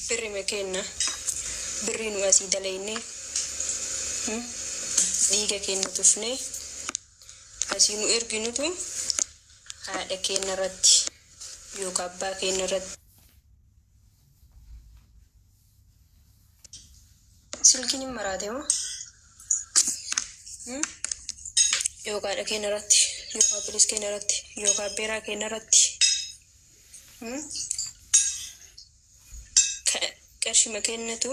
Birrima keenna birrii nu asii dalaynee dhiiga keenna tufnee asii nu erginutu haadha keenna irratti yookaan abbaa keenna irratti. Silkiin hin maraate moo? Yookaan haadha keenna irratti yookaan obboleessa keenna irratti yookaan abbeeraa keenna irratti qarshima kennatu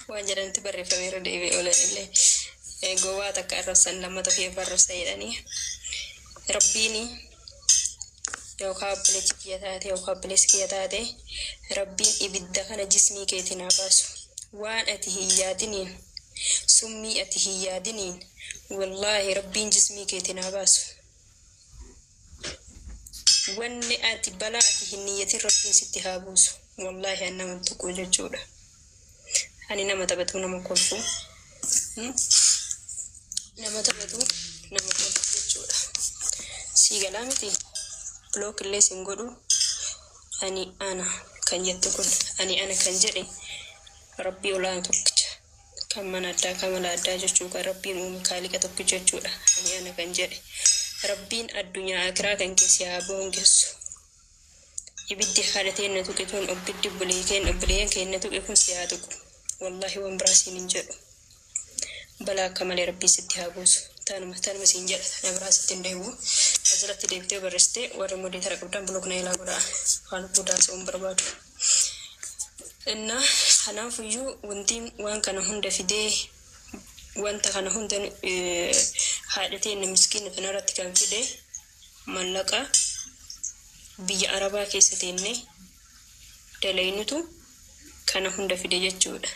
waan jedhamti barreeffameera deebi'ee oolan illee gowwaa takka arrabsan lammata ofii arrabsa jedhanii. Rabbiin yookaan obboleetti kiyya taate yookaan obboleessi kiyya taate, Rabbiin ibidda kana jismii keetiin haa baasu. Waan ati hin yaadiniin, summii ati hin yaadiniin, wallaahi Rabbiin jismii keetiin haa baasu. Wanni ati balaa ati hin niyyatin Rabbiin sitti haa buusu. Wallaahi an nama tuqu jechuudha. Ani nama taphatu nama kolfu, nama taphatu nama kolfu jechuudha. Sii galaa miti? Block illee sin godhu. Ani ana kan jettu kun, ani ana kan jedhe Rabbii olaanu tokkicha, kan mana addaa, kan mala addaa jechuu, kan Rabbiin uume kaaliqa tokkicha jechuudha. Ani ana kan jedhe Rabbiin addunyaa akiraa kan keessi haa boongessu. Ibiddi haadha teenna tuqe tun, ibiddi obboleeyyan keenna tuqe kun si haa tuqu. Wallaahi waan biraa siin hin jedhu. Balaa akka malee Rabbiin sitti haa buusu. Tanuma siin jedha, tana biraa sitti hin deebi'u. Asirratti deebitee barreessitee warri moderator qabdan block na ilaa godhaa. Waan booda haasa'uu hin barbaadu. Innaa kanaafuyyuu wanti waan kana hunda fidee, wanta kana hunda haadha teenna miskiina kanarratti kan fide, mallaqa biyya Arabaa keessa teennee dalaynutu kana hunda fide jechuudha.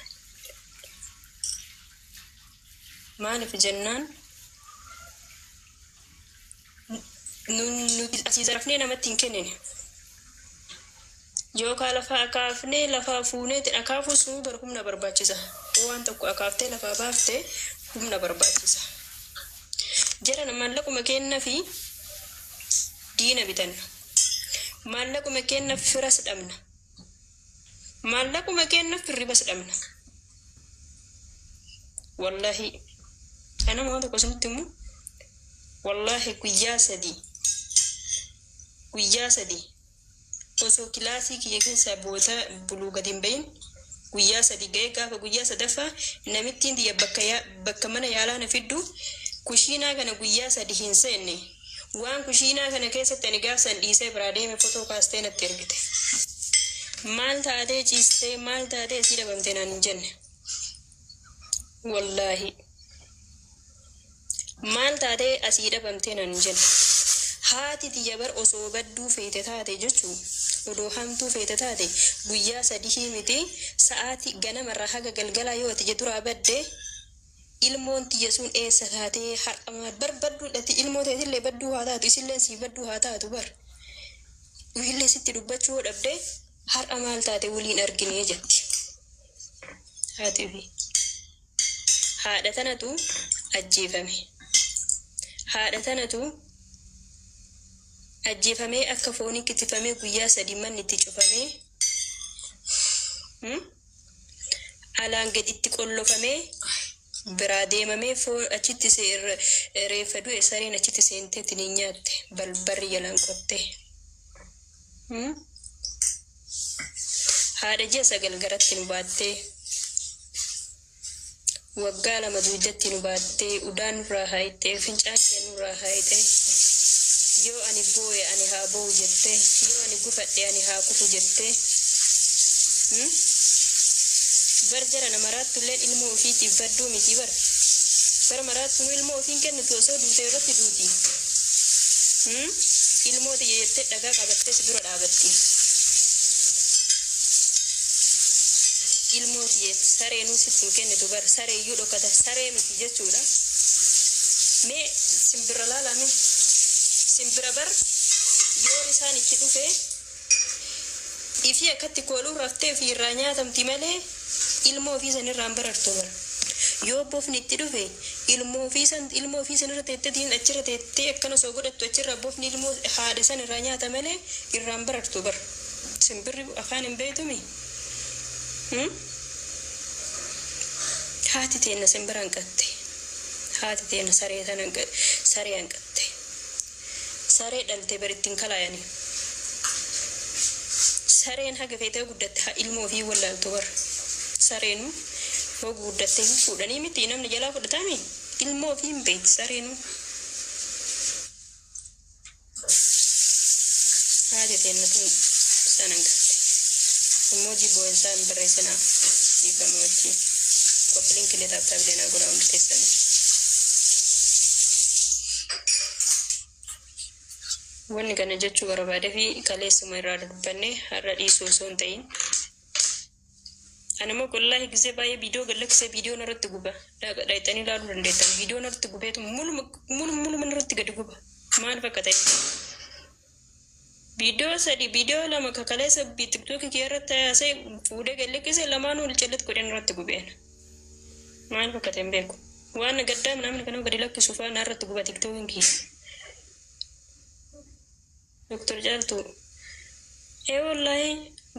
Maaliif jennaan, nuti asii zarafnee namatti hin kennine. Yookaan lafaa akaafnee lafaa fuuneetiin akaafuu sunuu bar humna barbaachisa. Waan tokko akaaftee lafaa baaftee humna barbaachisa. Jara maallaquma kenna fi diina bitanna. Maallaquma kenna firas dhabna. Maallaquma kenna firribas dhabna. Wallahi ana waan tokko isinitti himu, wallahi guyyaa 3 osoo kilaasii kiyya keessaa boota buluu gadi hin bahin guyyaa 3 ga'ee, gaafa guyyaa sadaffaa namittiin tiyya bakka mana yaalaa na fiddu kushiinaa kana guyyaa 3 hin seenne. Waan kushiinaa kana keessatti ani gaafsan dhiisee biraa deeme fotoo kaastee natti ergite. Maal taatee ciistee, maal taatee asii dhabamte naan hin jenne. Wallaahi maal taatee asii dhabamtee naan hin jenne. Haati tiyya bar osoo badduu feete taate jechuun, odoo hamtuu feete taate, guyyaa 3 miti, sa'aatii ganamarraa haga galgalaa yoo ati duraa badde, ilmoon tiyya sun eessa taatee har'a maal bar badduudhati, ilmoo teetillee badduu haa taatu, isilleen sii badduu haa taatu, bar illee sitti dubbachuu yoo dhabde, har'a maal taate waliin arginee jetti haati ofii. Haadha tanatu ajjeefame. Haadha tanatu ajjeefamee akka foonii kitifamee guyyaa 3 manni itti cufamee, alaan gad itti qollofamee biraa deemamee, foon achitti reeffa du'e sareen achitti seentee ittiin nyaatte, balbarri jalaan qottee. Haadha ji'a 9 garatti nu baattee, waggaa 2 dugdatti nu baattee, udaan nurraa haayixee, fincaan kee nurraa haayixee, yoo ani booye ani haa boo'u jettee, yoo ani gufadhe ani haa kufu jettee. Bar jara na maraattulleen ilmoo ofiitiif badduu miti bar. Bar maraattuun ilmoo ofiin kennitu, osoo duute irratti duuti. Ilmoo tiyya jettee dhagaa qabattee si dura dhaabatti. Ilmoo tiyya sareenuu sitti hin kennitu bar, sareeyyuu dhokata, saree miti jechuudha. Mee simbira laalaa mee. Simbira bar yoo isaan itti dhufe ifii akkatti kooluu raftee ofii irraa nyaatamti malee ilmoo ofii san irraa hin barartu bar. Yoo bofni itti dhufe ilmoo ofii san ilmoo ofii san irra teetteetiin achirra teettee akkana osoo godhattu achirra bofni ilmoo haadha san irraa nyaata malee irraan barartu bar. Simbirri afaan hin beeytumi. Haati teenna simbira hanqatte. Haati teenna saree tana saree hanqatte. Saree dhalte bar ittiin kalaayani. Sareen haga feetee guddatte haa ilmoo ofii wallaaltu bar. Sareenu yoo guddatte hin fuudhanii miti namni jalaa fudhatami. Ilmoo ofii hin beekti sareenu. Haati teenna tun san hanqatte. Immoo boo'insaa hin barreessinaa. Dhiifama wajjin. Copy link illee tap tap illee naa godhaa hundi keessanii. Wanni kana jechuu barbaadee fi kaleessuma irraa dubbanne har'a dhiisuu osoo hin ta'in. Ani immoo wallaahi gisee baay'ee viidiyoo gad lakkisee viidiyoon irratti guba. Dhaqxanii ilaaluu dandeettan. Viidiyoon irratti gubeetu muluma muluma irratti gadi guba. Maal bakka ta'e? Viidiyoo sadi viidiyoo lama kakaleessa tiktookii kiyya irratti haasee fuudhee gad lakkisee lamaanuu ol callet godheen irratti gubeen. Maal bakka ta'e hin beeku. Waan gaddaa namni kana gadi lakkisu fa'aa narratti guba tiktookiin kiyya. Doktor Caaltuu. Ee wallaahi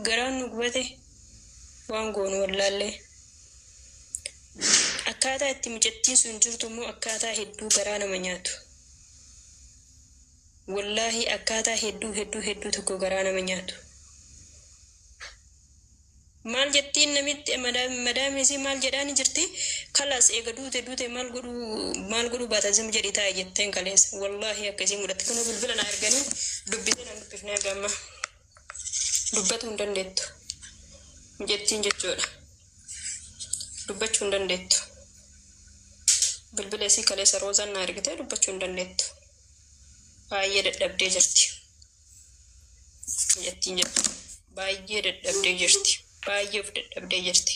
garaan nu gubate waan goonu wallaallee. Akkaataa itti mucattiin sun jirtu immoo akkaataa hedduu garaa nama nyaatu. Wallaahi akkaataa hedduu hedduu hedduu tokko garaa nama nyaatu. Maal jettiin namitti madaamisii maal jedhaani jirti? Kalaas eega duute duute maal godhuu maal godhuu baata zim jedhi taa'e jetteen kaleessa. Wallaahi akkasii mudhatti. Kunoo bilbila na erganii dubbisee nan dubbifne haga ammaa. Dubbatu hin dandeettu. Mucattiin jechuudha. Dubbachuu hin dandeettu. Bilbila isii kaleessa Roozaan na ergitee dubbachuu hin dandeettu. Baay'ee dadhabdee jirti. Mucattiin jechuudha. Baay'ee dadhabdee jirti. Baay'ee of dadhabdee jirti.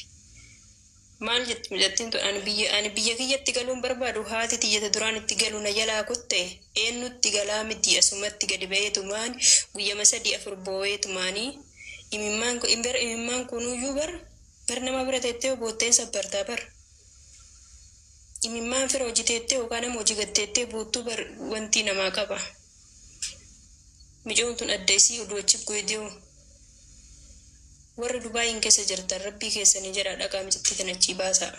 Maal jetti mucattiin tun? Ani biyya kiyyatti galuun barbaadu, haati tiyyata duraan itti galu na jalaa kutte, eenyutti galaa miti, asumatti gadi ba'eetumaan guyyama sadii afur boo'eetumaanii imimmaan bar imimmaan kunuyyuu bar bar nama bira teettee bootteen sabbartaa bar imimmaan fira hojii teettee yookaan nama hojii gatteettee boottuu bar wanti namaa qaba. Micoon tun adda isii oduu achi guidiyoo warra Dubaayin keessa jirtan rabbii keessanii jedhaa dhaqaa micittii tana achii baasaa.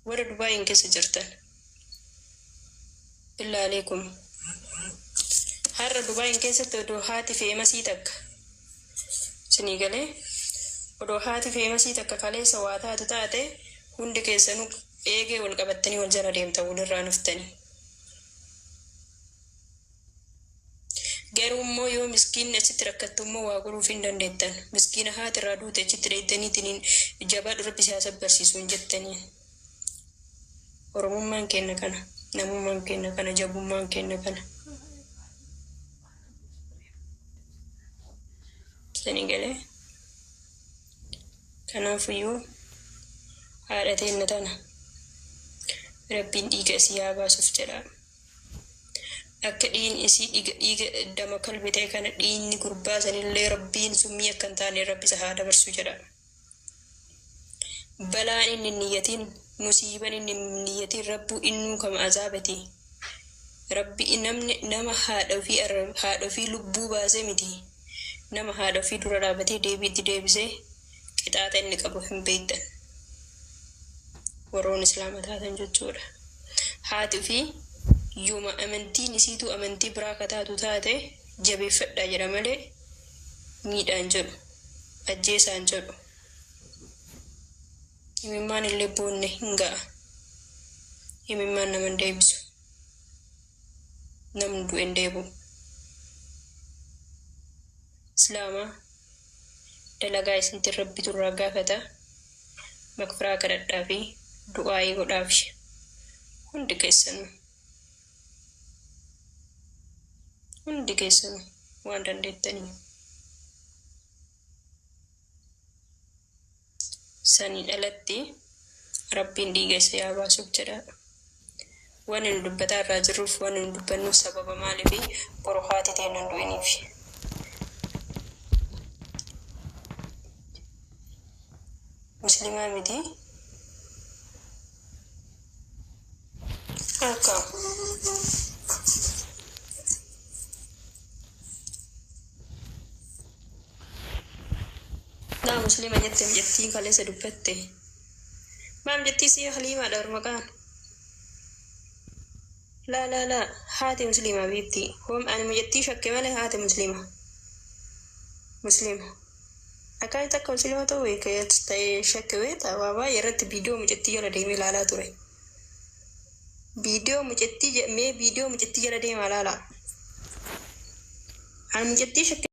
Warra Dubaayin keessa jirtan. Billaa aleekum. Har'a Dubaayin keessatti odoo haati feemasii takka. Isinii galee odoo haati feemasii takka kaleessa waa taatu taate hundi keessanuu eegee wal qabattanii wal jala deemtan walirraa nuftanii. Garuu immoo yoo miskiinni achitti rakkattu immoo waa godhuuf hin dandeettan. Miskiina haati irraa duute achitti dheettaniitiin jabaadhu rabbi siyaasa barsiisuu hin jettaniin. Oromummaan kenna kana. Namummaan kenna kana. Jabummaan kenna kana. Isinii galee. Kanaafuyyuu haadha teenna tana rabbiin dhiiga isii haa baasuuf jedha. Akka dhiigni isii dhiiga dhiiga dama kalbi ta'e kana dhiigni gurbaa sanillee rabbiin summii akka hin taane rabbi isa haa dabarsu jedha. Balaan inni hin niyyatin, musiiban inni hin niyyatin rabbuu innuu kama azaabati. Rabbi namni nama haadha ofii lubbuu baasee miti. Nama haadha ofii dura dhaabatee deebiitti deebisee qixaaxa inni qabu hin beektan. Warroon islaama taatan jechuudha. Haati ofii yooma amantiin isiituu amantii biraa akka taatu taate jabeeffadhaa jedha malee miidhaan jedhu, ajjeesaan jedhu. Imimmaan illee boonne hin ga'a. Imimmaan nama hin deebisu. Namni du'e hin deebi'u. Islaamaa dalagaa isintti rabbitu irraa gaafata. Makfiraa kadhadhaa fi du'aayii godhaafi. Hundi keessanuu. Hundi keessanuu waan dandeettanii. Saniin alatti rabbiin dhiiga isa yaa baasuuf jedha. Wanni nu dubbataa irraa jirruuf, wanni nu dubbannuuf sababa maaliifi boru haati ta'e nun du'iniif. Muslimaa miti. Akka. Naa muslima jette jettii kaleessa dubbatte. Maam jettii si haliimaadha maqaan. Laa laa laa, haati muslima biitti. Hom ani mucattii shakke malee haati muslima. Muslima. Akkamitti akka muslima ta'u ta'ee shakke beektaa? Waa baay'ee irratti viidiyoo mucattii jala deemee ilaalaa ture. Viidiyoo mucattii, mee viidiyoo mucattii jala deemaa ilaalaa. Ani mucattii shakke.